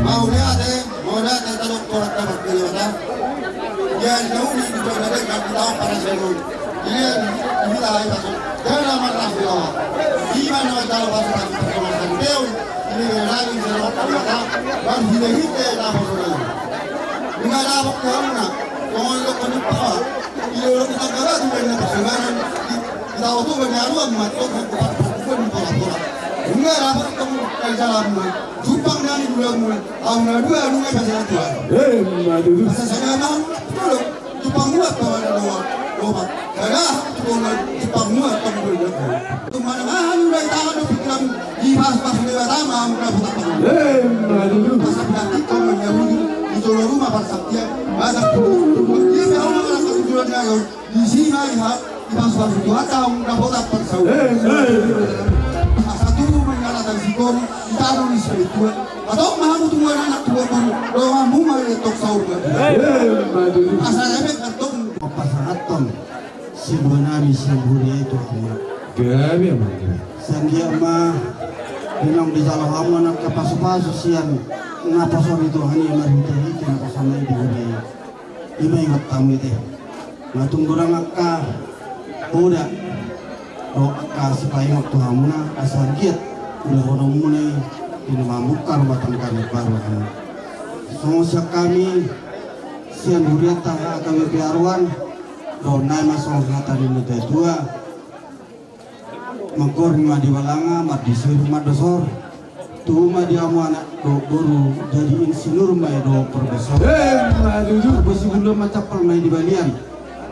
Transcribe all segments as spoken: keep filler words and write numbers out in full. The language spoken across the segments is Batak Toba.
Mauliate, mauliate tadok tu Amanta Debata. Ia di nauli di bawah na denggan di taon parasian on. Ia di hita ai pasu. Dana marras di bawah. Ima na manjalo pasu-pasu pasu marsan deon. Ini lagi serot Debata. Baru hita-hita na pasu. Nunga dapot di hamuna. Songon dok kami pawa. Ilo lo kita gawa tu benda persembahan. Kita oto benda aruan mat. Kok bukan bukan pola-pola. Nunga dapot tong kai jalan. Jumpang nang di bulan. Au na dua nunga ipasada Tuhan. Emma tutu. Asa sada mau tolong jumpang muat bawa na doa. Doa. Sada tolong jumpang muat tong bulan. Tumana mahal udah tangan do pikiran di pas-pas Debata mau udah putar tangan. Emma tutu. Pas aku nanti kau menyahudi di solo rumah pas saktian. Masa dia mau makan kesujuran ngayon. Di si ma iha, di pasu-pasu Tuhanta hamu na hot parsaulian. Asa tubu ma inganan sikoru, di tano ni spiritual. Adong ma hamu tubuan anak tubuan boru, donganmu ma i tok saur. Asa rebek antong. Pasahathon sibuanami sian huria i tu hamu. Gabe ma. Sanggiat ma, di naung dijalo hamu angka pasu-pasu sian naposo ni Tuhan i marhite-hite naposona i di huria i. Ima ingot hamu ite. Nga tung godang angka poda dohot angka sipaingot tu hamuna asa anggiat ulahononmuna i di na mamungka rumah tangga na baru hamu. Songon sian hami sian hurianta H K B P Aruan dohononnami ma songon hata ni na tua-tua. Manggoring ma di balanga, mardisir mandosor. Tubu ma di hamu anak dohot boru, jadi insinyur ma i dohot profesor. Emma tutu. Besi gulu ma campal ma i di balian.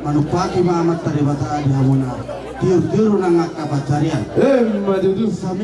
Manumpaki ma Amanta Debata di hamuna. Tiur-tiur nang angka pansarian. Emma tutu. Sami.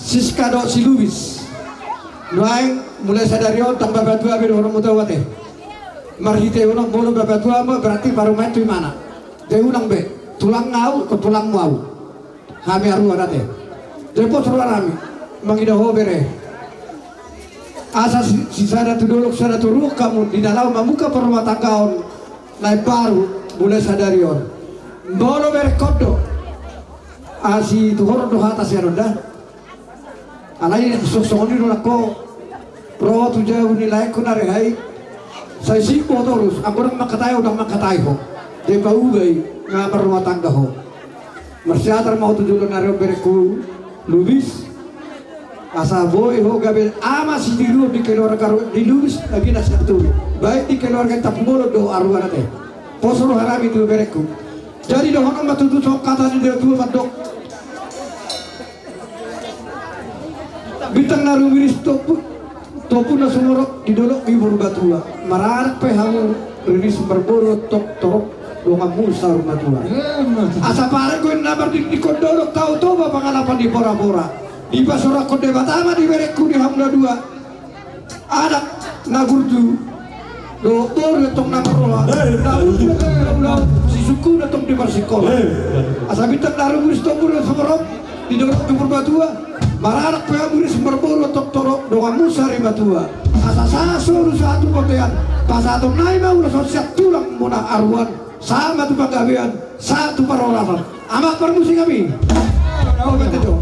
Siska dohot si Lubis. Nuaeng mulai sadari on ndang bapatua be dohononmu tu ahu ate. Marhite on molo bapatua ma berarti baru main tu imana. Jadi unang be, tulang ahu, ingkon tulangmu ahu. Hami aruan ate. Jadi pos roha nami mangido ho bere. Asa si, sisada tu dolok sada tu ruhut hamu di na laho mambuka parrumatanggaon na imbaru mulai sadari on. Molo berengkon do. Asi tu horong do hata sian on da. Alai songon i do nangkin ho. Ro tu jabu ni laengku na rehai. Sai sip ho torus, anggo ndang mangkatai ho, ndang mangkatai ho. Jadi pauba i nga marrumatangga ho. Marsiajar ma ho tu joloan ni ari on berengku Lubis. Asa boi ho gabe ama sitiruon di keluarga ni Lubis, lagi na satu. Baik di keluarga Tampubolon do aruan ate. Pos roha nami tu berengku. Jadi dohonon ma tutu songon hata ni natuatua mandok. Bintang na rumiris tompu, tompu na sumorop di dolok ni Purbatua. Maranak pe hamu riris marboru tong torop donganmu saur matua. Asa parenggo na mardikdikon dolok tau Toba pangalapan ni porapora. Dipasorakhon Debata ma di berengku di hamu na dua. Anak na burju dohot boru antong na marroha. Na burju na ulaon sisungkun antong di parsikola. Asa bintang na rumiris tompu na sumorop di dolok ni Purbatua. Maranak pe hamu riris marboru antong torop donganmu saur matua. Asa sahat solu sahat tu bontean. Pasahaton nami ma ulos on sian tulangmuna aruan. Sahat ma tu panggabean, sahat tu parhorasan. Amang parmusik hami. Oke, Tejo.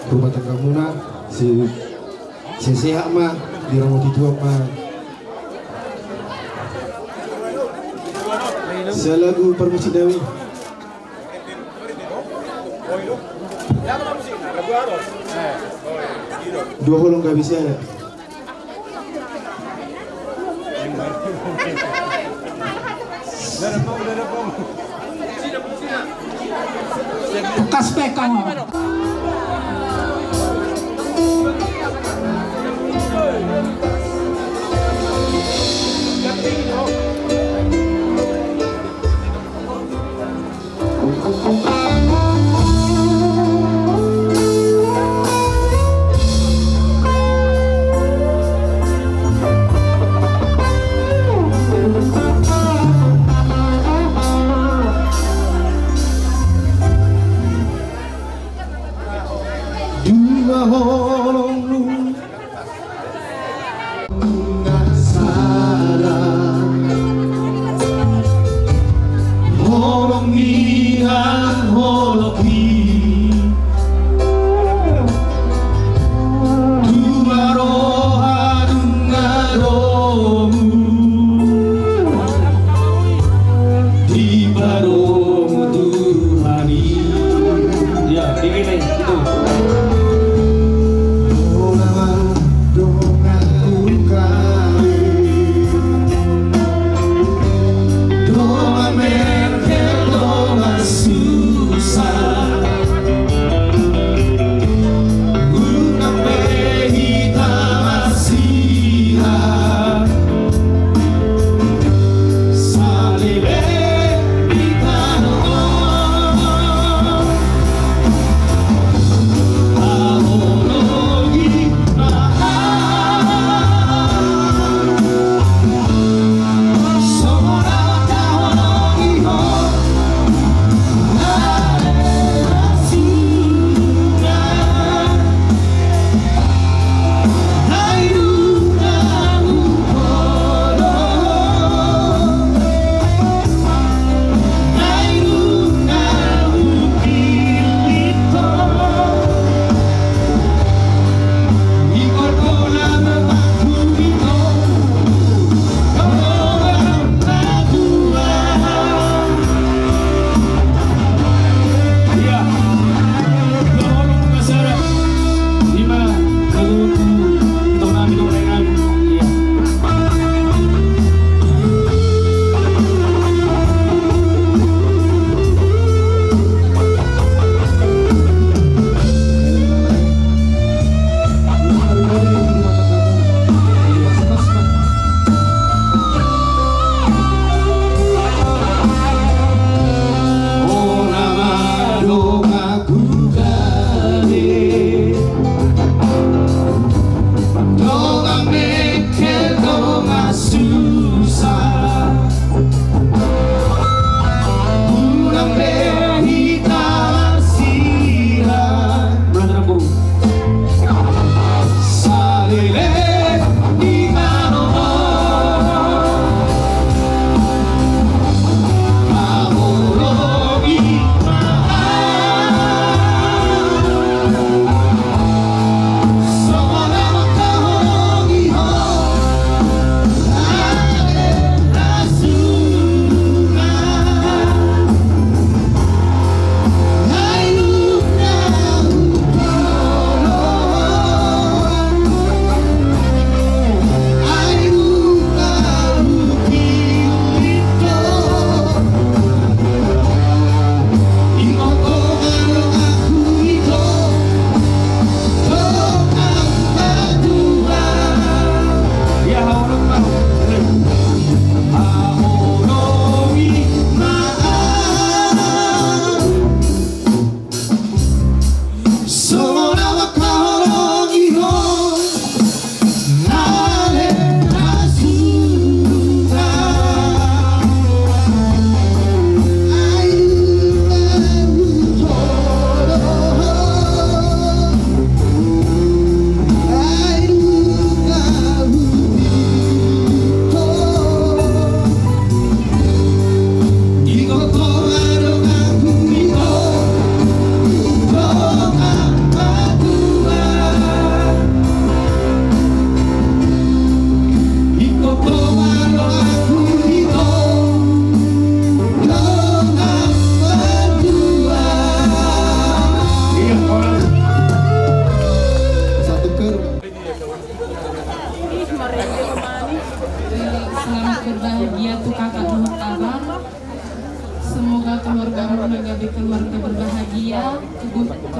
rumah tanggamuna, se-, sehat-sehat ma, diramoti Tuhan ma. Selaku parmusik nami. Dua holong gabe sian. Kas pekang. Dua holong nunga sada, holong i nang holong i. Dua roha nunga domu. Dipadomu Tuhan i. Ya, begini, itu. Dongan, dongan ku kali. Dongan merkel, dongan susah. Unang pe hita masiha. Saleleng di tano on.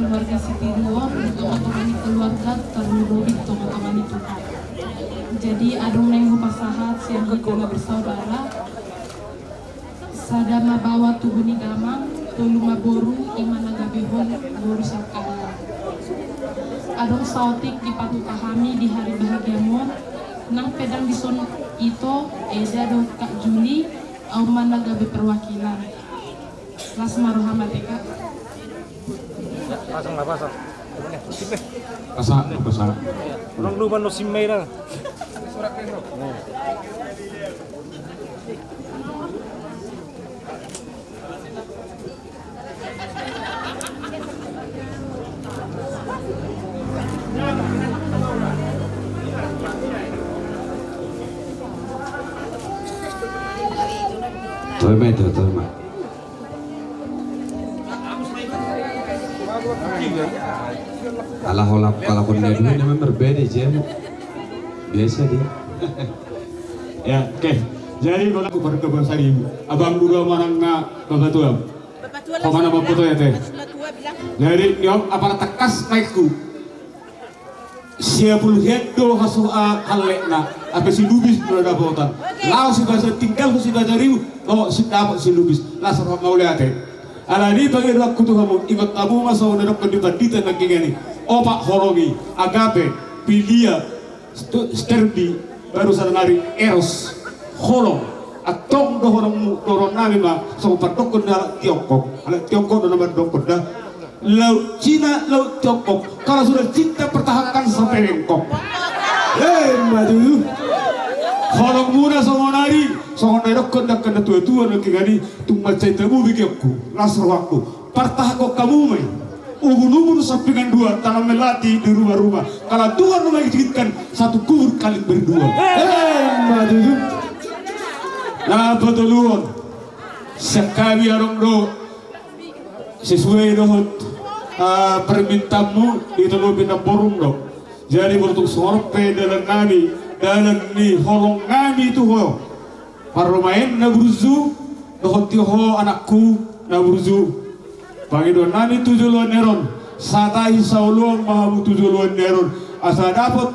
Keluarga Sitiruon, di tonga-tonga ni keluarga, tarlumobi di tonga-tonga ni Tuhan. Jadi adong naeng hupasahat sian hita na bersaudara. Sada ma baoa tubu ni damang, tolu ma boru, i ma na gabehon boru sian hami. Adong saotik dipatupa hami di hari bahagiaon, nang pe ndang dison ito, Eda dohot Kak Juli, au ma na gabe perwakilan. Las ma roham ate, Kak. Pasang lah, pasang. Pasang, pasang. Orang lupa no sim mai dah. Toe ma ito, toe ma. Ala holan, ala holan dia dulu memang berbeda, Jem. Biasa dia. Ya, oke. Jadi, kalau aku pada kebangsaan ibu, abang dua manang na bapak tua. Bapak tua. Kau mana bapak tua ya, Teh? Bapak tua bilang. Jadi, ni on apala tangkas naikku. Sia pulu hian do haso a hallekna, ate si lubis do dapotan. Oke. Laos si basa tinggal si basa riu, laos si dapot si lubis. Las roham mauliate. Alani i pangidoanku tu hamu, ingot hamu ma songon na didokkon ni pandita nangkiningan i. Opat holong i, agape, philia, stu-, storge, baru sada nari eros, holong. Antong do holongmu, dohonon nami ma songon pandokkon ni halak Tiongkok. Halak Tiongkok do na mandokkon da. Laut Cina, Laut Tiongkok. Kalau sudah cinta, pertahankan sampai bengkok. Eh, maju. Holongmuna songon nari, songon na didokkon dangkan na tua-tua nangkiningan i, tung mansai tabu bege oku, las rohangku. Pertahankan hamu ma i. Ubun-ubun sampingan dua, tanam melati di rumah-rumah. Kalau Tuhan mengizinkan, satu kubur kalian berdua. Eh, maju. Na patoluhon. Sian hami adong do sesuai dohot, ah, permintaanmu, ito do pinamborum do. Jadi, molo tung songon on pe dalan nami, dalan ni holong nami tu ho, parumaen na burju, dohot tu ho anakku na burju. Pangidoan nami tu joloan ni ari on, satahi saoloan ma hamu tu joloan ni ari on, asa dapot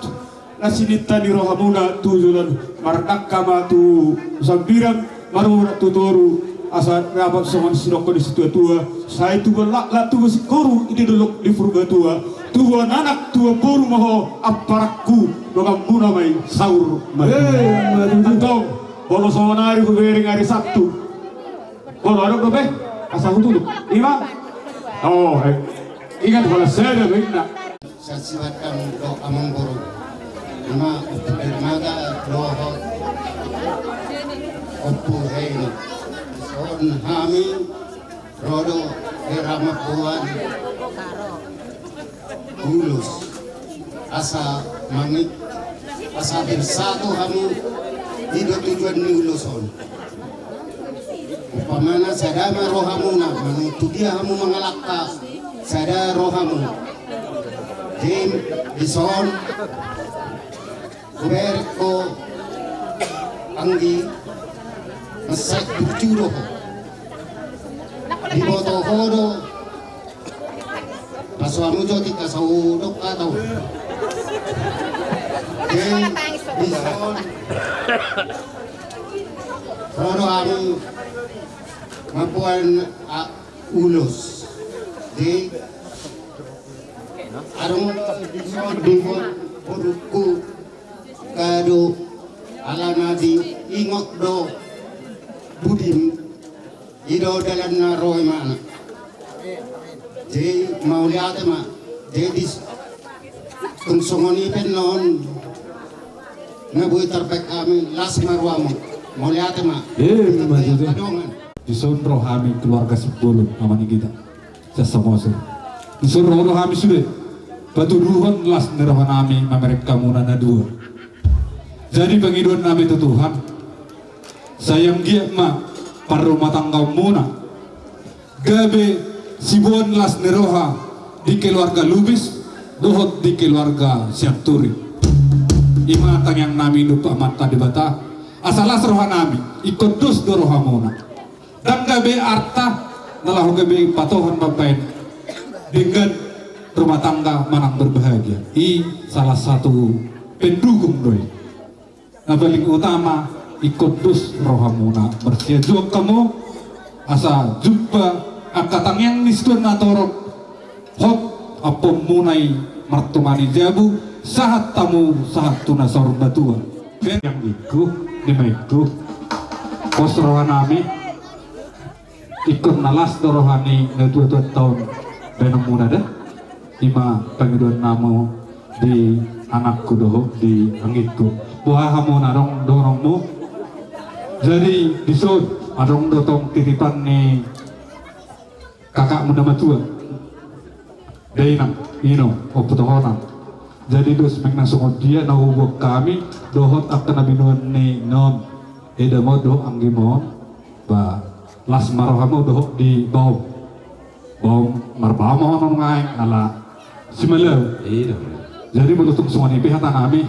na sininta ni rohamuna tu joloan, mardangka ma tu sambirang, marurat tu toru, asa dapot songon sidokkon ni situa-tua, sai tubuan laklak tubuan singkoru, i di dolok di Purbatua, tubuan anak tubuan boru ma ho, amparanku, donganmuna ma i saur matua. Eh, matua. Antong, molo songon ari hubereng ari Sabtu. Molo adong dope, asa hutuduk. Ima. Oh, eh. Ingat, holan sada baenna. Sasibatan do amangboru. Ima Ompu Dermaga dohot Ompu Heni. Songon hami ro do hera mamboan ulos. Asa mangit, asa bersatu hamu, i do tujuan ni ulos on. Umpamana sada ma rohamuna, manang tu dia hamu mangalangka, sada rohamu. Jadi dison, hubereng ho anggi, mansai burju do ho. Diboto ho do. Pasu hamu jo tingka saudok atau. Jadi dison, ro do hami mamboan, a, ulos. Jadi adong dison di bo-, borungku, kado, alana diingot do budim. I do dalan na ro imana. Jadi mauliate ma. Jadi tung songon i pe annon na boi tarbaen hami, las ma rohamu. Mauliate ma. Eh, ima tutu. Padongan. Dison ro hami keluarga Simbolon, ama ni hita. Sian Samosir. Dison ro do hami sude. Patuduhon las ni roha nami mamereng hamuna na dua. Jadi pangidoan nami tu Tuhan. Sai anggiat ma parrumatanggaonmuna gabe siboan las ni roha di keluarga Lubis dohot di keluarga Sianturi. Ima tangiang nami tu Amanta Debata, asa las roha nami, ingkon dos do rohamuna. Ndang gabe arta na laho gabe patohon mambaen denggan rumah tangga manang berbahagia. I salah satu pendukung do i. Na paling utama, ingkon dos rohamuna marsiajuan hamu asa jumpa angka tangiang ni situan na torop, hot ampuonmuna i martonga ni jabu, sahat hamu sahat tu na saur matua. Baen, anggiku, nimaenku, pos rohanami. Ingkon na las do roha ni natuatua on baenonmuna da. I ma pangidoannami di anakku dohot di anggingku. Boha hamu na adong dohononmu? Jadi dison adong do tong titipan ni kakakmu na matua. Dainang, ino, ompu tohonan. Jadi dos memang na songon dia na huboan hami dohot angka na binoan ni inanta on, edamuna dohot anggimuna on. Ba las ma rohamu dohot di baom. Baom, marbaom ma ho nuaeng ala simalau. Iya. Jadi molo tung songon i pe hatanami,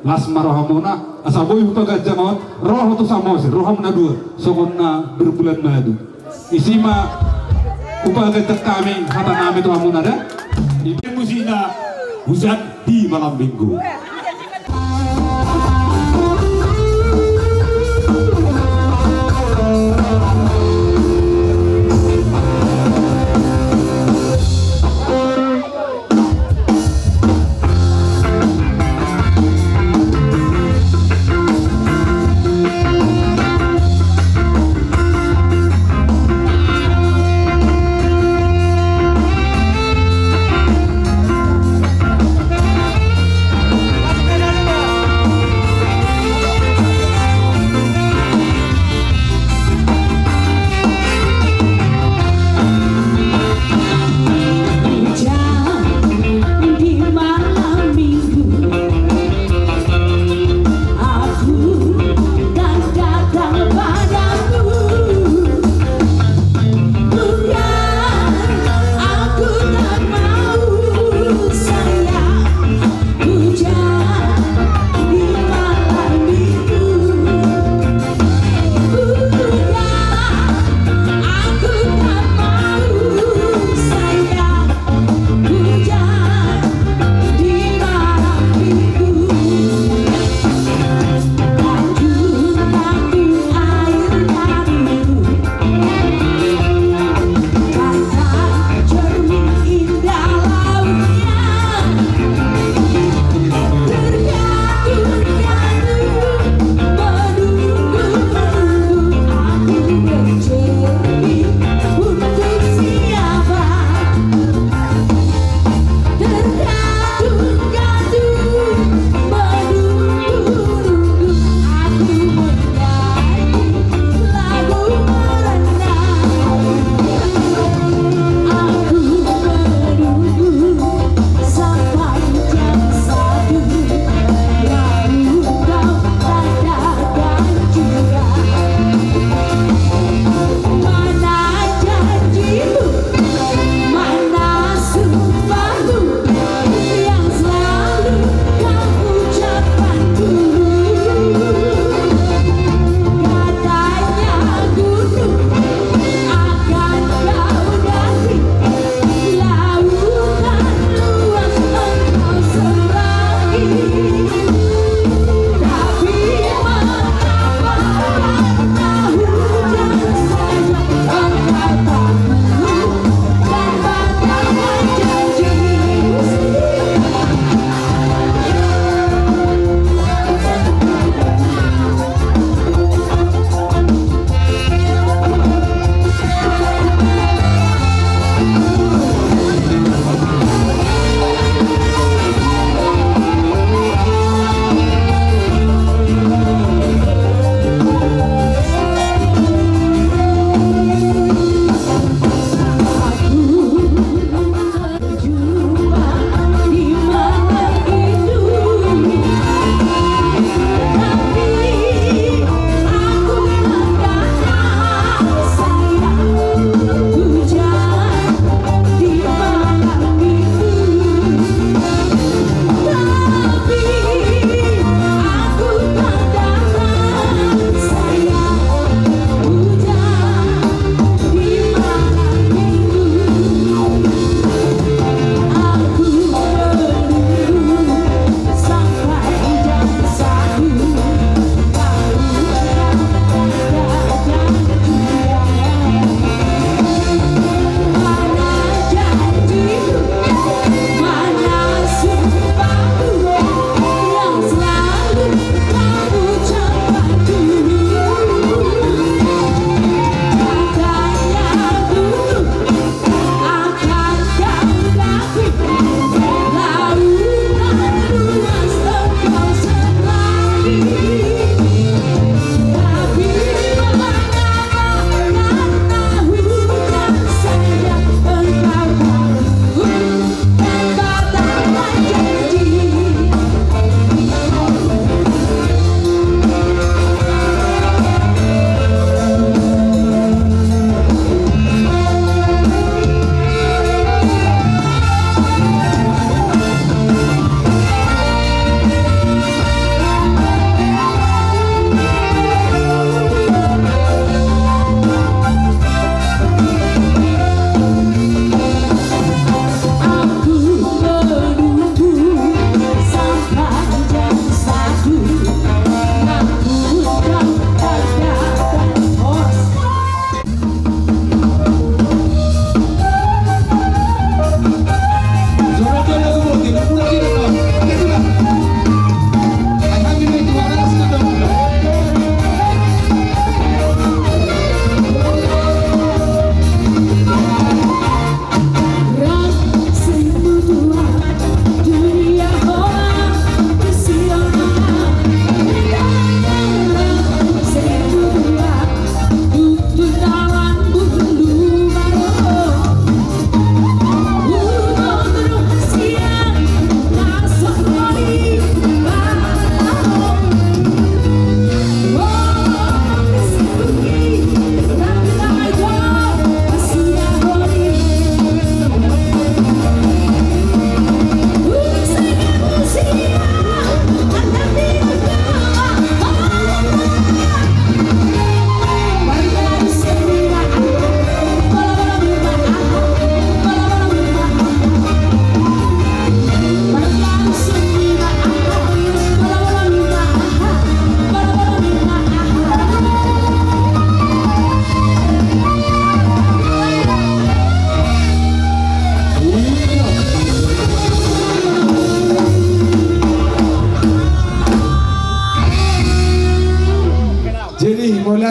las ma rohamuna, asa boi hupaganjang on, ro ho tu Samosir, roham na dua, songon na berbulan madu. Disi ma hupaganjang hami hatanami tu hamuna da. Ipe musina hujan di malam minggu.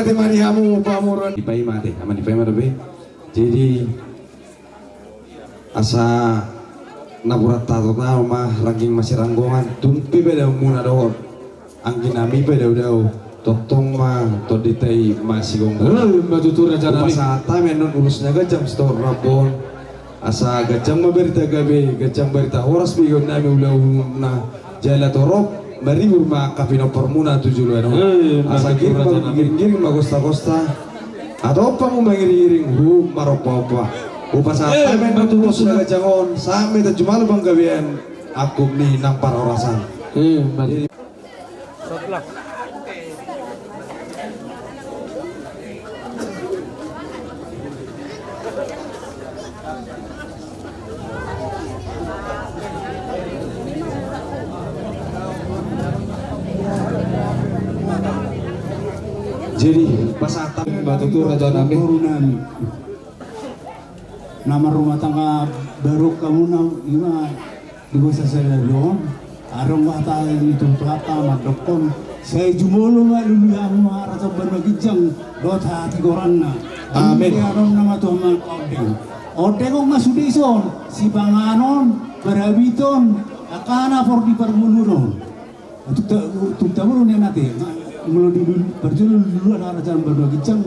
Tema di hamu pamoruan. Dipaima te, aman dipaima dope. Jadi asa napuran tato tau ma rangging masiranggongan, tung pe padaonmuna dohot anggi nami padaodao, tongtong ma tondinta i masigomgoman. Eh, ima tutu raja nami. Hupasahat hami annon ulos na ganjang sitorop rambu on. Asa ganjang ma barita gabe, ganjang barita horas be igon nami ulaonmuna, jala torop maribur ma angka pinomparmuna tu joloan on. Eh, ima tutu raja nami. Asa giring ma, giring-giring ma gosta-gosta. Atau ompa mu mangiring-iring, hu marompaompa. Hupasahat hami annon ulos na ganjang on, sahat ma hita jumalo panggabean angkup ni nang parhorasan. Eh, ima tutu. Jadi pasahat hami, ima tutu raja nami, boru nami. Na marrumah tangga baru hamuna, ima di bosa sadari on. Adong hata ni Tuhanta mandokkon, sai jumolo ma lului hamu harajaon banua ginjang dohot hatigoranna. Amin. Di annon nama Tuhan ma ondeng. Ondeng on ma sude dison, sipanganon, parabiton, angka na porlu di parngoluon on. Tung ta-, tung taboru ni nate, molo di lul-, parjolo luluan harajaon banua ginjang.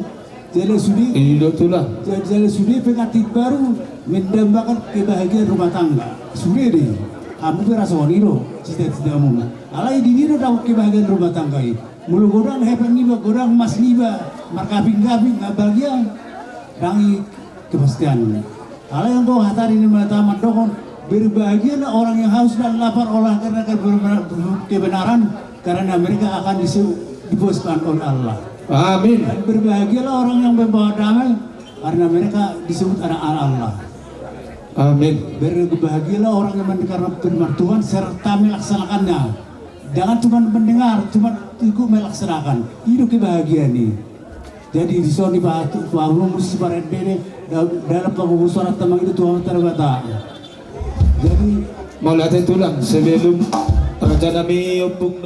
Jala sude, i do tulang. Ja-, jala sude pengantin baru mendambakan kebahagiaan rumah tangga. Sude do i. Hamu pe rasoni do cita-citamu. Alai di dia do dapot kebahagiaan rumah tangga i? Molo godang hepeng niba, godang emas niba, markaping-kaping, nggak bahagia, ndang i kepastian. Alai anggo hata ni Debata mandokkon, berbahagialah orang yang haus dan lapar oleh karena kebenaran, karena mereka akan disu-, dibebaskan oleh Allah. Amin. Dan berbahagialah orang yang membawa damai, karena mereka disebut anak-anak Allah. Amin. Berbahagialah orang yang men-, karena firman Tuhan serta melaksanakannya. Jangan cuma mendengar, cuma ikut melaksanakan. I do kebahagiaan i. Jadi dison di pa-, pa-, parumus si parende da-, dalam panggogo suara tamang itu Tuhan Debata. Jadi mauliate tulang, sebelum raja nami ompung.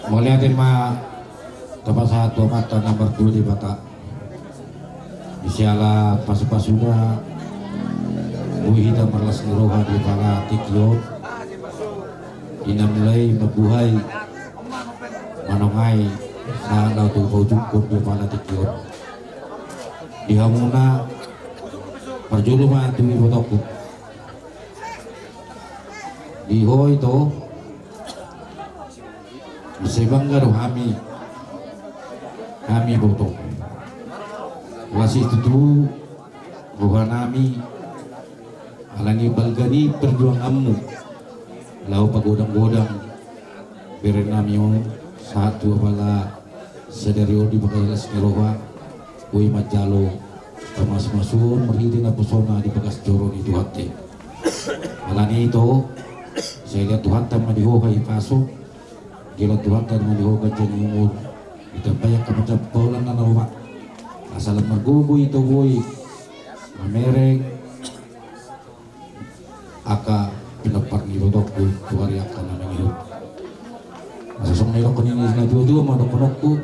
Mauliate ma tapasahat tu Amanta na martua Debata. Di siala pasu-pasuna boi hita marlas ni roha di apala tingki on. Di na mulai mambuhai manongai sahat laho tu paujungkon di apala tingki on. Di hamuna Parjolo ma tu ibotongku. Di ho ito, sai bangga do hami, hami ibotongku. Las i tutu rohanami, alani balga ni perjuanganmu laho pagodang-godang berenami on, sahat tu apala sadari on di bagas las ni roha, boi manjalo pamasumasuon marhite naposona di bagas joro ni Tuhanta. Alani ito, sai dilean Tuhanta ma di ho hahipason, dilean Tuhanta ma di ho ganjang ni umur, ditambai angka panjampalan na naung, asa lam margogo ito boi mamereng angka pinompar ni ibotongku tu ari angka na mangihut. Asa songon na nidokkon ni natuatua ma dohononku,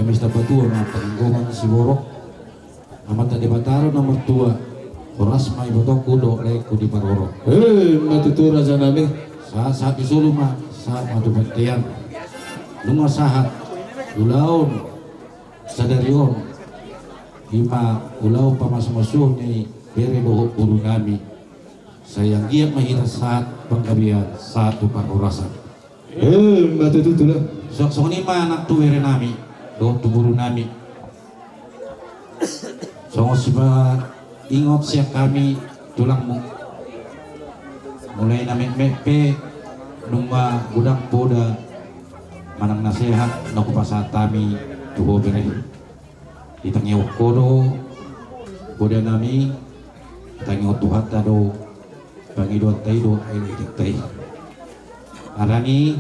eme sitamba tua ma paninggoman siborok. Amanta Debata do na martua, horas ma ibotongku dohot laengku di parorot. Emma tutu rajanami. Sahat, sahat ni solu ma, sahat ma tu bontean. Nunga sahat ulaon sadari on, i ma ulaon pamasumasuon ni bere dohot borunami. Sai anggiat ma hita sahat panggabean, sahat tu parhorasan. Emma tutu tulang. Songon i ma nang tu berenami dohot tu borunami. Songon sipaingot sian hami tulangmu, mulai na metmet pe nunga godang poda manang nasehat na hupasahat hami tu ho bere. Ditangihon ho do podanami, tangihon Tuhanta do pangidoanta i dohot elekelenta i. Alani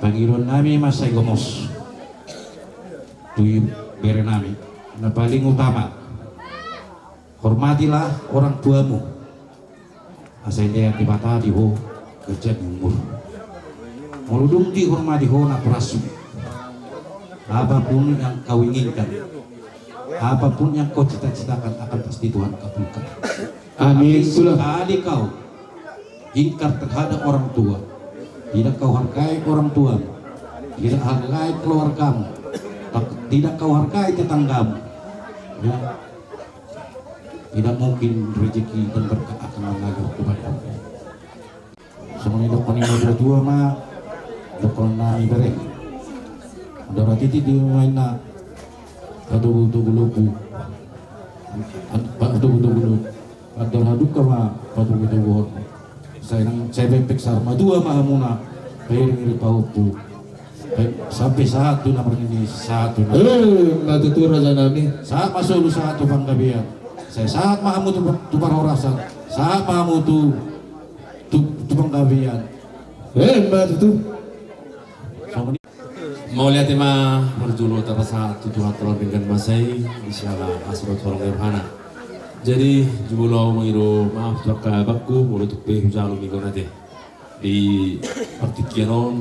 pangidoannami ma sai gomos tu berenami, na paling utama, hormatilah orang tuamu. Asa dilean Debata di ho ganjang ni umur. Molo dung dihormati ho naporasmu, apapun yang kau inginkan, apapun yang kau cita-citakan, akan pasti Tuhan kabulkan. Amin. Tapi sekali kau ingkar terhadap orang tua, tidak kau hargai orang tuamu, tidak hargai keluargamu, tak-, tidak kau hargai tetanggamu, ya, tidak mungkin rezeki dan berkah akan mengalir kepadamu. Songon i dohononnami, dua ma dohononnami bere. Andor hatiti ma inna patogutogu lombu. An-, patogutogu lombu. Andor halumpang ma patogutoguhon. Sai nang sai pepek saur matua ma hamuna, pairing-iring pahompu. Baik, sampe sahat tu na marnini, sahat tu na. Eh, ma tutu rajanami. Sahat ma solu sahat tu panggabean. Sai sahat ma hamu tu, tu parhorasan. Sahat ma hamu tu, tu, tu panggabean. Eh, ma tutu. Mauliate ma parjolo tapasahat tu Tuhanta pardenggan basa i, di siala asi dohot holong ni rohana. Jadi, jumolo au mangido maaf tu angka abangku, molo tung pe hujalo minggu nate. Di partingkian on,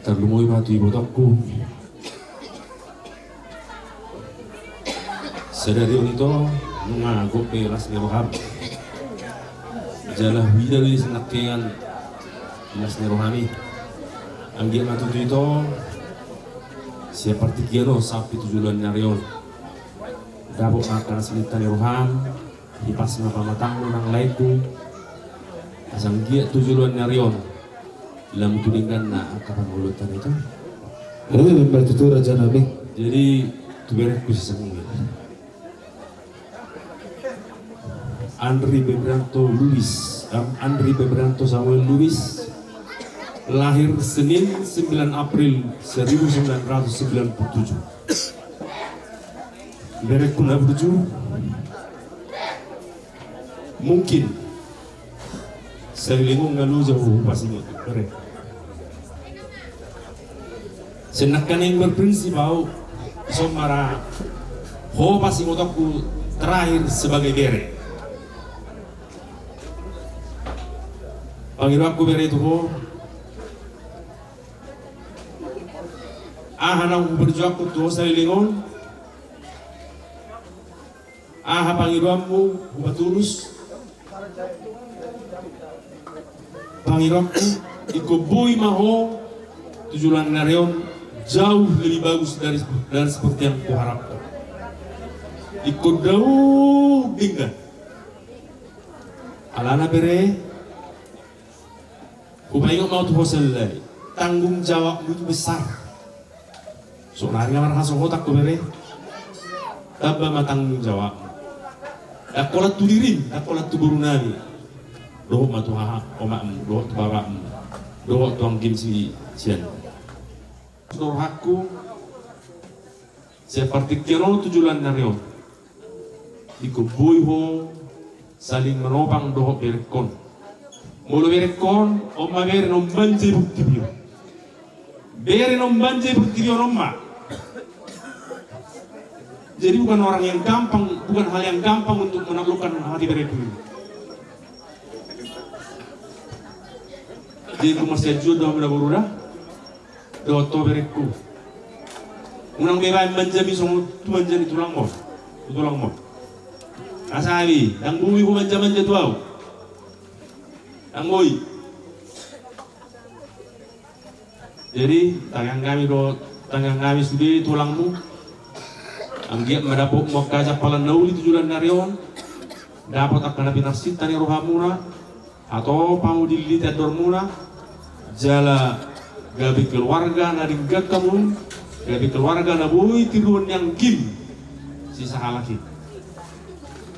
tarlumobi ma tu ibotongku. Sadari on ito, nunga gok be las ni roham. Jala huida do i sian nangkiningan las ni rohami. Anggiat ma tutu ito, sian partingkian on sampe tu joloan ni ari on, dapot ma angka na sininta ni roham. Hipas ma pamatangmu nang laengku, asa anggiat tu joloan ni ari on lam tu dengganna angka pangoluanta ito. Eh, ma tutu rajanami. Jadi, tu berengku si Samuel. Andri Febrianto Lubis, em, Andri Febrianto Samuel Lubis, lahir Senin, sembilan April seribu sembilan ratus sembilan puluh tujuh. Berengku na burju, mungkin saleleng on nga loja ho hupasingot bere. Sian nangkining berprinsip au, ison ma ra ho pasingotonku terakhir sebagai bere. Pangidoanku bere tu ho, aha naung huperjuangkon tu ho saleleng on, aha pangidoanmu hupatulus, pangidoanku ingkon boi ma ho tu joloan ni ari on jauh lebih bagus dari, dari seperti yang kuharapkan. Ingkon daong denggan. Alana bere, hupaingot ma tu ho sahali, tanggung jawabmu itu besar. Saonari na marhasohotan ho bere, tamba ma tanggung jawabmu. Ndang holan tu dirim, ndang holan tu borunami, dohot ma tu haha omakmu, dohot tu bapakmu, dohot tu anggim si sian. Rohangku, sian partingkian on tu joloan ni ari on, ingkon boi ho saling manopang dohot berengkon. Molo berengkon, on ma bere na ummanjai portibi on. Bere na ummanjai portibi on, on ma. Jadi bukan orang yang gampang, bukan hal yang gampang untuk menaklukkan hati bere dulu. Jadi ingkon marsianjuan do hamu na boru da. Dohot ho berengku, unang be baen manjami songon tu manja ni tulangmu, tu tulangmu. Asa hami, ndang boi ho manja-manja tu ahu. Ndang boi. Jadi tangiang hami do, tangiang hami sude tulangmu. Anggiat ma dapotmu angka jampalan na uli tu joloan ni ari on. Dapot angka na pinarsinta ni rohamuna. Hatop hamu dililiti andormuna, jala gabe keluarga na denggan hamu, gabe keluarga na boi tiruon ni anggim sisahalak i.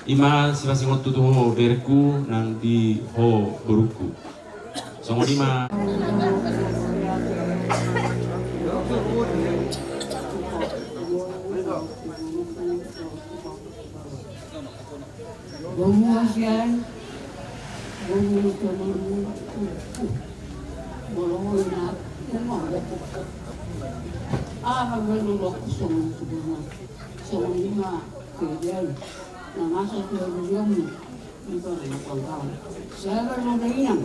I ma sipasingot tu ho berengku nang di ho borungku. Songon i ma. Boru sian, boru sian, boru sian. Aha ma na laku songon i ma. Songon i ma keadaan na masa tu boru sian. Di parna pangkau. Sabar ma inang.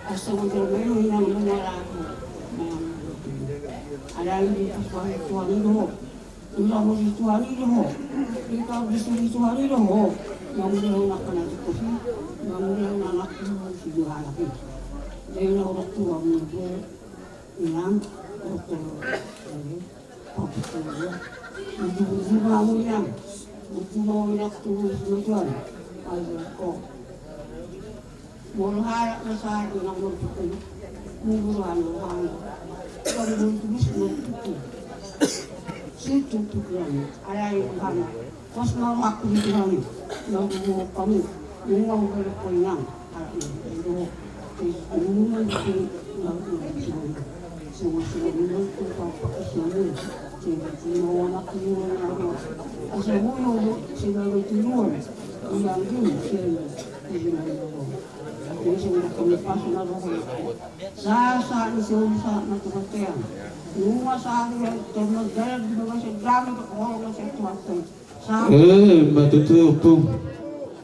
Asa songon i ma inang, inang na laku. Alai di pas pangkau i do. Ulang di Tuhan i do ho. Di kau di sini Tuhan i do ho. Mangulahon angka na cukup i. Mangulahon anakmu siduahalak i. Jadi na orang tua mu do. Inang, orang tua. Paputu do. Uju-uju ma hamu inang. Uju ma inang tu Tuhan. Ayo ko. Molo halak na sahat inang molo tu. Molo halak na sahat. Kan molo tu bis molo tu. Situ tu kian. Alai hana. Pas na aku di Tuhan. Na bubu kami. Nunga ugal ko inang. Halak na. Ido. Is nunga tu. Na tu. Sama-sama nunga tu. Papa. Sama. Sama. Nunga anak nunga. Asa nunga. Sama. Tujuan. Inang tu. Sama. Sahat ni solu sahat na tu bontean. Nunga sahat ni bontean. Nunga sahat ni bontean. Sahat. Eh, ma tutu ompung.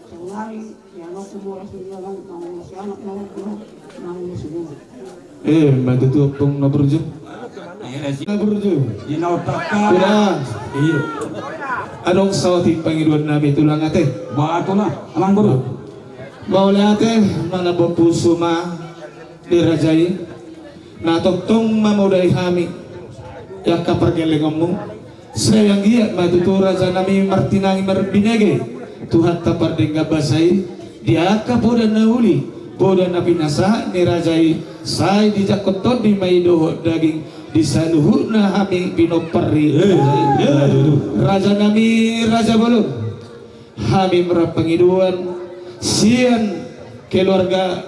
Saudari, ya, no, kumoras ni jalan, mangurus anak, mangurus, mangurus rumah. Eh, ma tutu ompung na burju. Na burju. Ina otak ka. Sudah. Iya. Adong saotik pangidoan nami tulang ate. Ba tulang, amang boru. Mauliate ma na bopu suma di raja i. Na tongtong mamodai hami. Di angka pargellengonmu. Sai anggiat ma tutu raja nami martinangi marbinege. Tuhanta pardenggan basa i. Di angka poda na uli. Poda na pinasahat ni raja i. Sai dijangkon tondi ma i dohot daging. Di saluhutna hami pinompar ni raja i. Raja nami raja bolon. Hami marpangidoan sian keluarga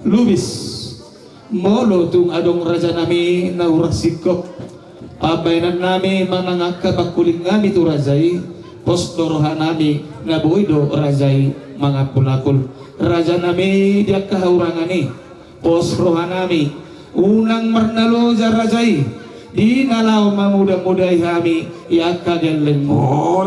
Lubis. Molo tung adong raja nami na hurang singkop pambahenan nami manang angka pangkuling nami tu raja i, pos do roha nami na boi do raja i mangampul-ampul. Raja nami di angka hahurangan i. Pos roha nami, unang marnaloja raja i, di na laho mamuda-mudai hami i angka gellengmu.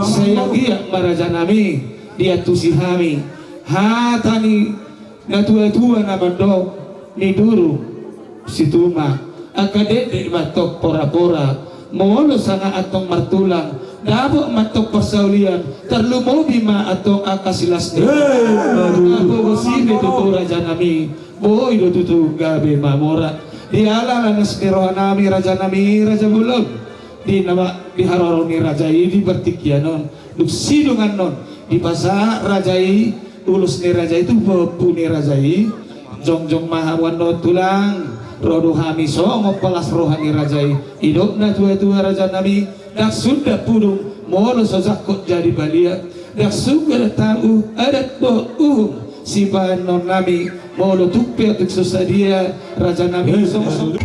Sai anggiat ma raja nami, diantusi hami hata ni na tua-tua na mandok, ni duru situma, angka dekdek ma antong pora-pora, molo sanga antong martulang, dapot ma antong parsaulian, tarlumobi ma antong angka silas ni. Hei, aduh. Apo gosip itu raja nami. Boi do tutu gabe mamora. Di ala las ni roha nami raja nami raja bolon. Di nama di haroro ni raja i di partingkian on. dung sidung annon dipasahat raja i ulos ni raja i tu pahompu ni raja i. Jongjong ma hamu annon tulang, ro do hami songon palas roha ni raja i. Didok na tua-tua raja nami, ndang suda pudung molo so jangkon jadi balian, ndang suda tau adat dohot uhum sibahenon nami. Molo tung pe tung so sadia raja nami, songon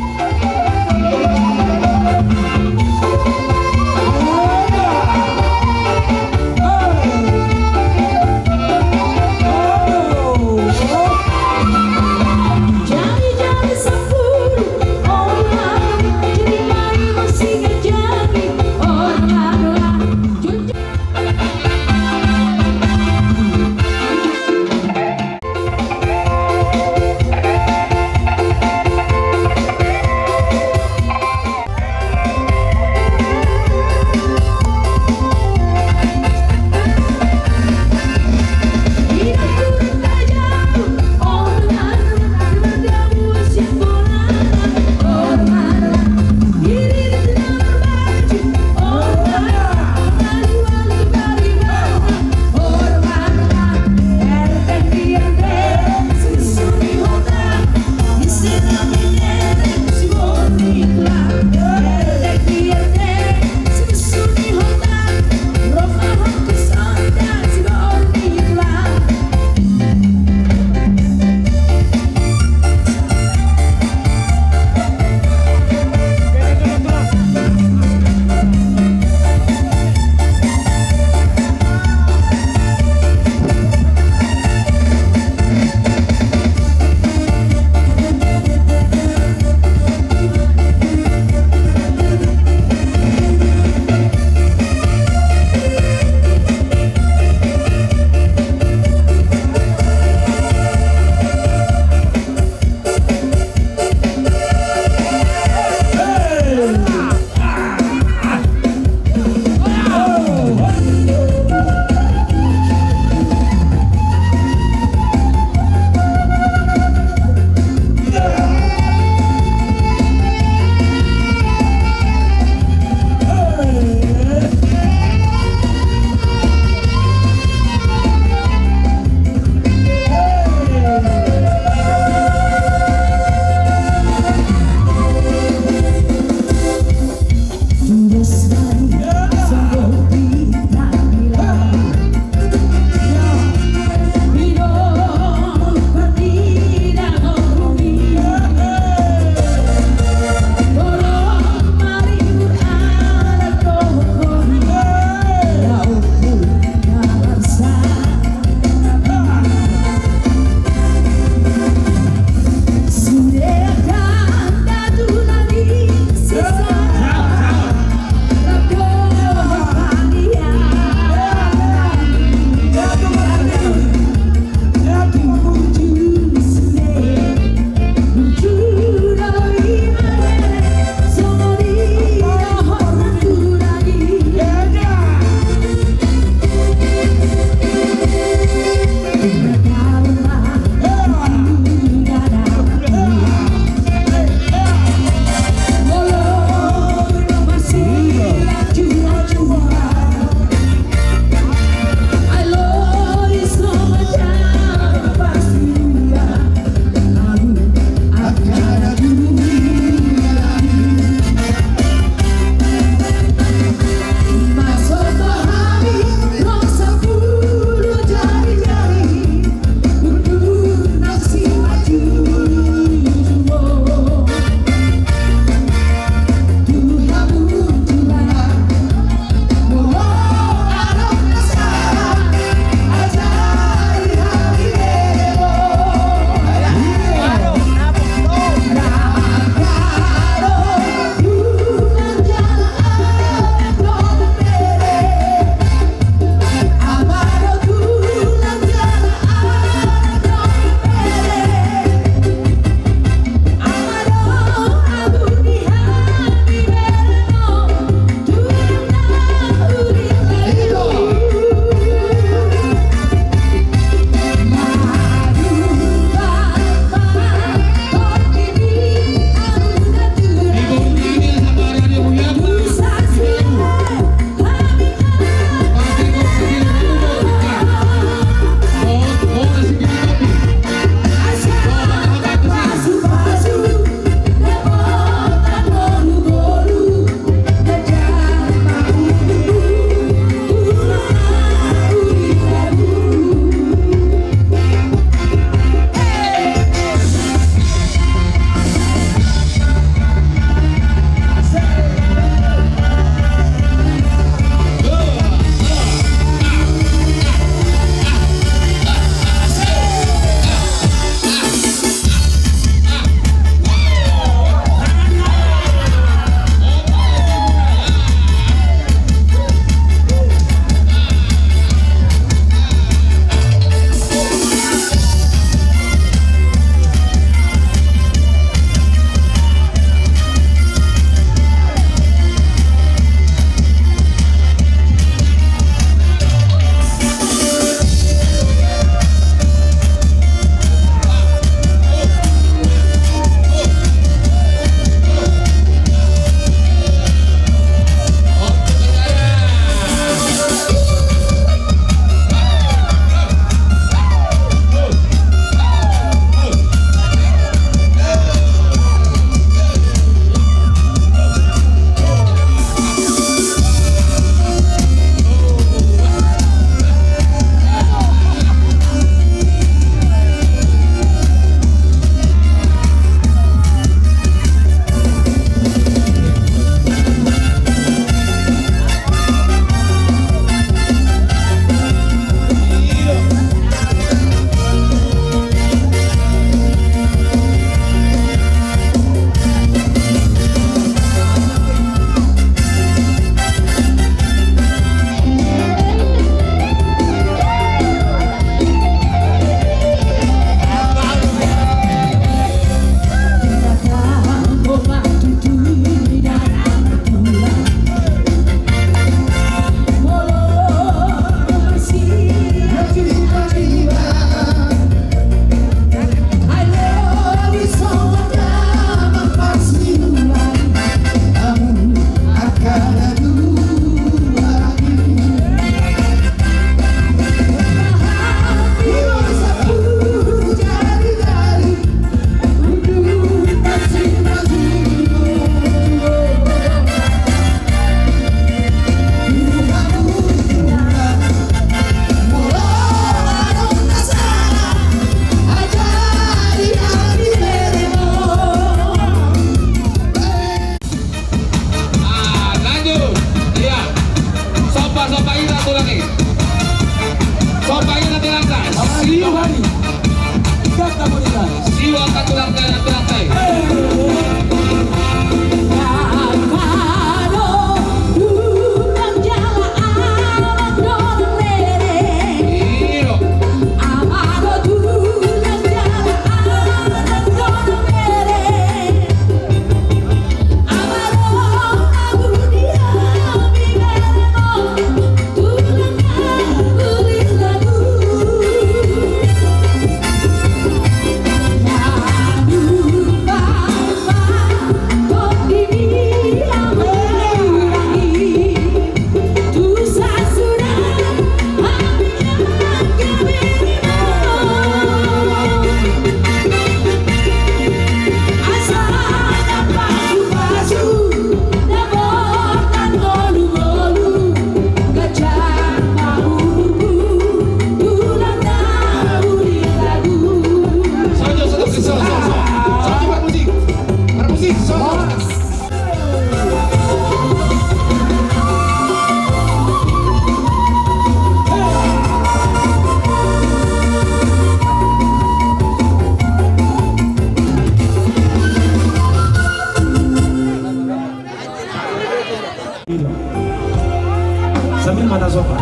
Sambil mana sopa?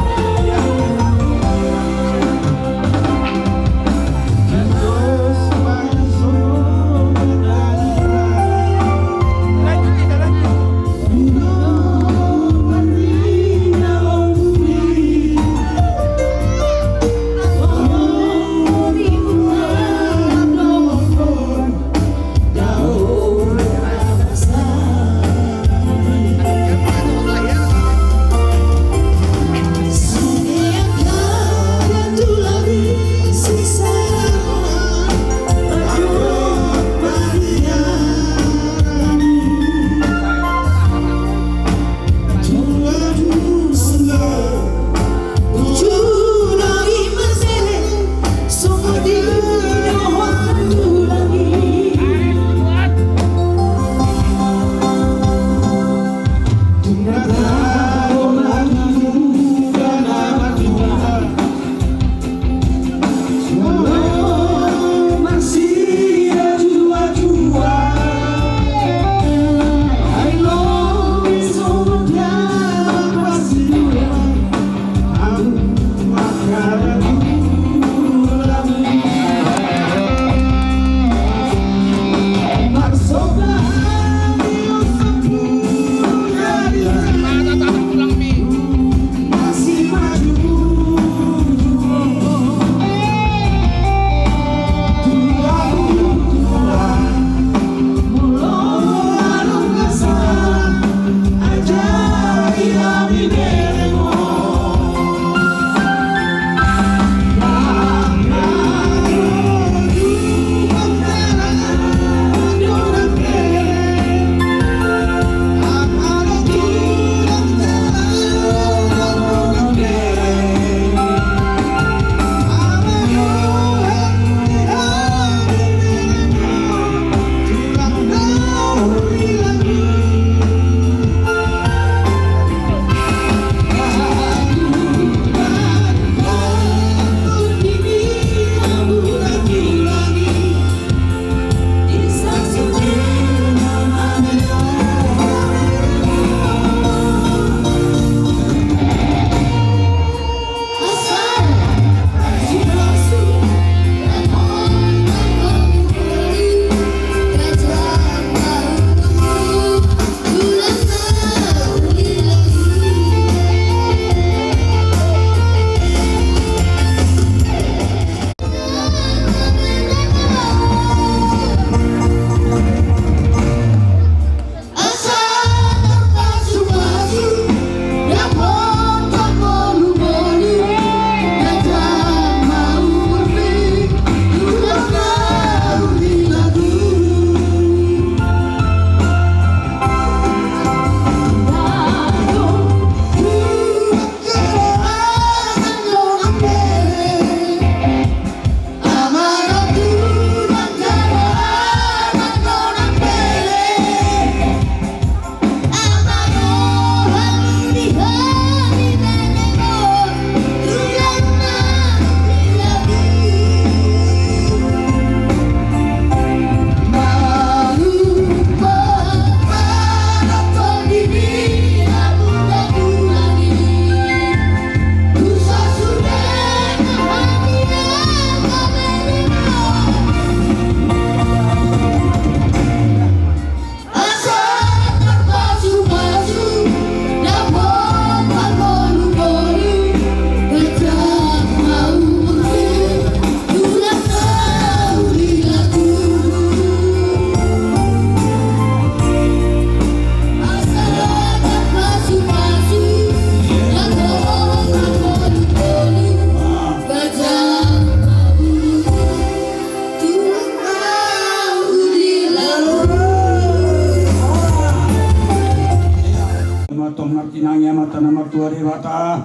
Mattong martinangi Amanta na martua Debata,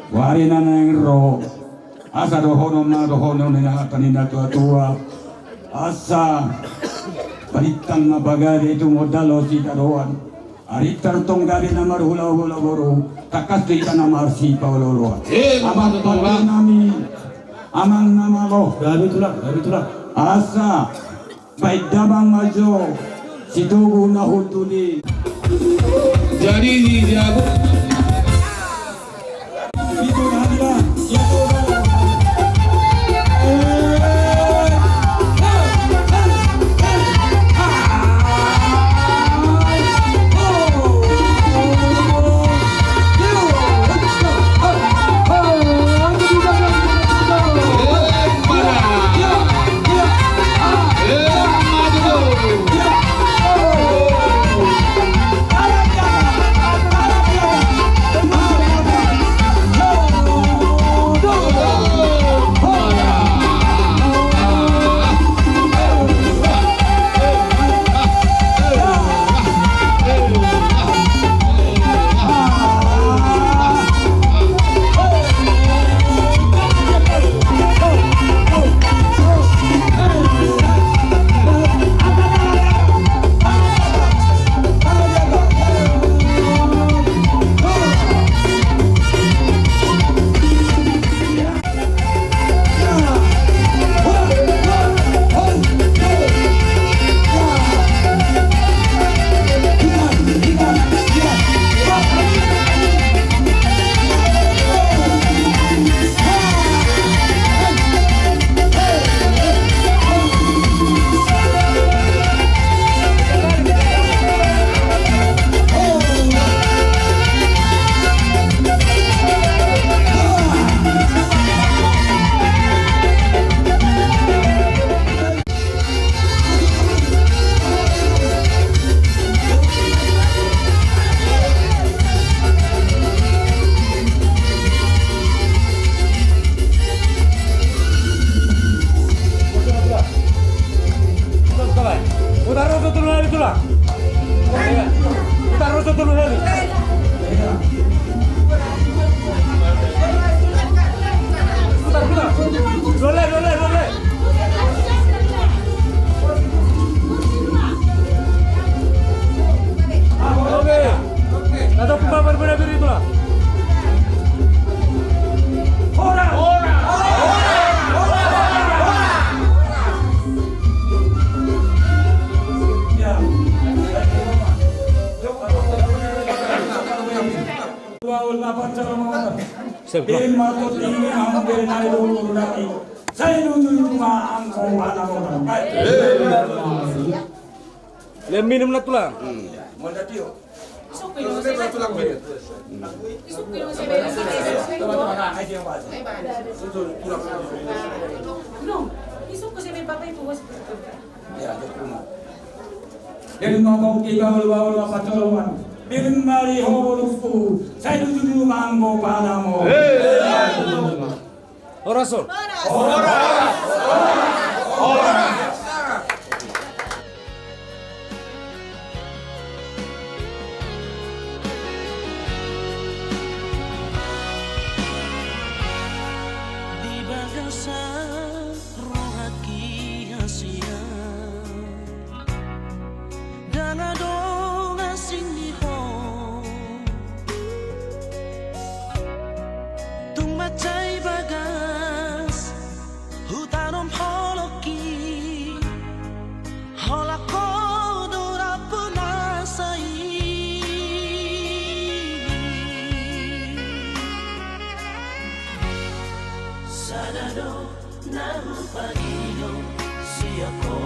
warina naeng ro. Asa dohonon ma dohonon ni hata ni na tua-tua. Asa parintang ma pagabe, tumundalhon sitadoan. Arinta tong gabe na marhula-hula boru, tangkas do hita na marsipaolo-oloan. Eh, amang pande nami, amang na malo. Gabe tulang, gabe tulang. Asa baen damang ma jo sitogu na hundul i. Jadi Putar roso tolu hali, Tulang. Putar roso tolu hali. Putar, putar. Dole, dole, dole. Oke. Atau kumpa berbeda diri, Tulang. Horas! Horas! Sai minum na, Tulang. Dia ma pongki bahul-bahul ma pacolongan. Dia ma di holusku. Sai tujuh manggo panamu. Horas, Tulang. Horas. Di bagasan rohangki hasian, ndang adong asing ni ho. Tung mansai bagas hutanom holongki, holan ho do rampunasa i. Sada do na hupangidop sian ho.